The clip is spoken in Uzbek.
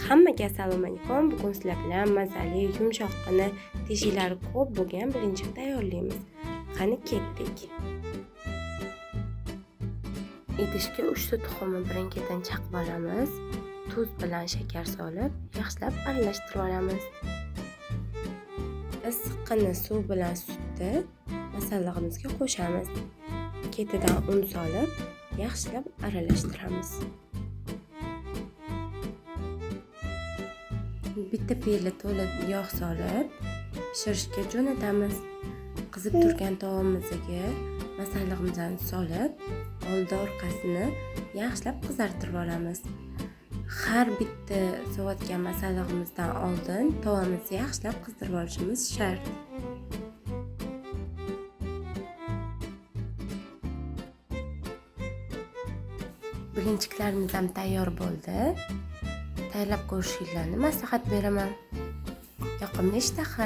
Hammaga assalomu alaykum. Bugun sizlar bilan mazali, yumshoqqina, teshiklari ko'p bo'lgan blinchik tayyorlaymiz. Qani ketdik. Idishga 3 ta tuxumni birin-ketin chaqib olamiz. Tuz bilan shakar solib, yaxshilab aralashtirib olamiz. Issiqqina suv bilan sutni masallig'imizga qo'shamiz. Ketidan un solib, yaxshilab aralashtiramiz. Bitta piyola to'la yog' solib, pishirishga jo'natamiz. Qizib turgan tovamizga masallig'imizni solib, oldi orqasini yaxshilab qizartirib olamiz. Har bitta sovutgan masallig'imizdan oldin tovamizni yaxshilab qizdirib olishimiz shart. Blinchiklarimiz ham tayyor bo'ldi. Tayyorlab ko'rishingizni maslahat beraman. Yoqimli ishtaha.